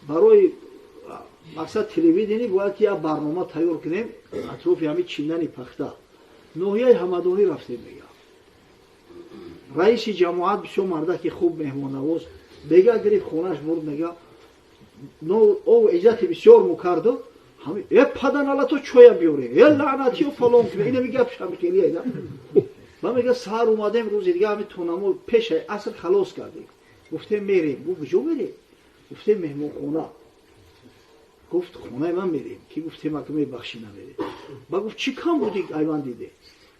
Барои мақсад телевидение бояд ки як барнома тайёр кунем атрофи ҳамин чиндани пахта. Ноҳияи Ҳамадонӣ рафтем, мега, раиси ҷамоат бисёр мардаки хуб, меҳмоннавоз, бега гирифт, хонаш бурд, мега, о иззати бисёр мукарду э паданалато чоя биёре, э лаънатиё фалон куне, инами гап шамихелия. Ма, мега, саҳар омадем, рӯзи дига ҳами тонамо пешаи аср халос кардем. Гуфтем, мерем. Гуфт, куҷо мерем? Гуфтем, меҳмонхона. Гуфт, хонаи ман мерем, ки гуфтем, ака, мебахшӣ, намерем. Ба гуфт, чӣ кам буди айван диде?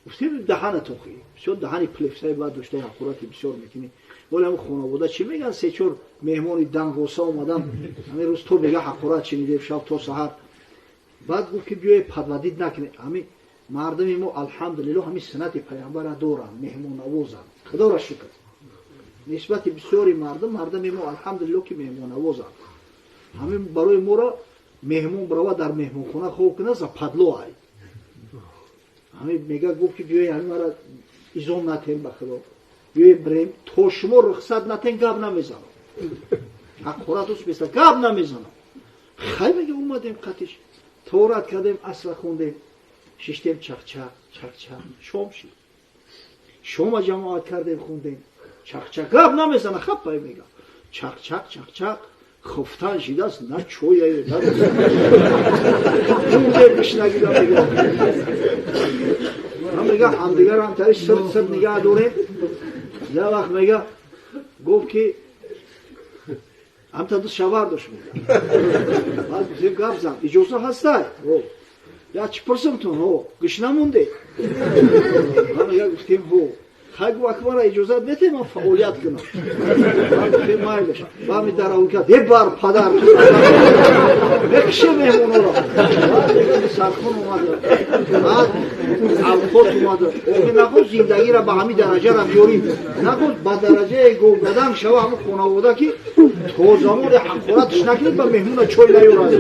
Гуфтем, даҳанатон хӯи бисёр даҳани плефсаи баъд доштаи, ҳақорати бисёр мекунӣ. Вале ҳамн хонавода чӣ мегӯянд? Се чор меҳмони дангоса омадан, ҳамин рӯз то мега ҳақорат чинидем, шаб то саҳар. Баъд гуфт, ки биёе, подводить накунед. Ҳамин мардуми мо, алҳамдулилло, ҳамин суннати пайғамбара доранд, меҳмоннавозанд, худоро шукр. Нисбати бисёри мардум, мардуми мо, алҳамдулилло, ки меҳмоннавозанд. Ҳамин барои моро меҳмон барова дар меҳмонхона хоб кунад, западло ай. Ҳамин мега, гуфт, ки биёе, ҳамин мара изом натем, ба худо, биёе, бирем, то шумо рухсат натен, гап намезанам, ҳақорат ус беста, гап намезанам. Хай, мега, омадем, қатиш торат кардем, асра хондем, шиштем, чақчақ чақчақ, шом шид, шома ҷамоат кардем, хондем, чақчақ, гап намезана, хаппай, мега, чақчақ чақчақ, хуфтан шидааст, на чояе, на гушнагида. Мега, ҳамдигар ҳамтари сирт сирт нигаҳ дорем. Я вақт, мега, гуфт, ки ҳамта ду шавар дошт, мега. Баъд гуфтем, гап зан, иҷоза ҳастай, я чӣ пурсимтун, ҳо, гӯш намонде? Мега, гуфтем, ҳо. Хай, гуфт, акмара иҷозат метем, ман фаъолият кунам? Гуфтем, майлаш. Бами даравӣ кард, е бар падар мекише меҳмонҳоро. Сархон омада, баъд авқот омада. Охи нахост зиндагиро ба ҳамин дараҷара биёрим, нахост ба дараҷаи говгадан шава ҳамин хонавода, ки то замоне ҳақоратш накунед, ба меҳмона чой наёрад.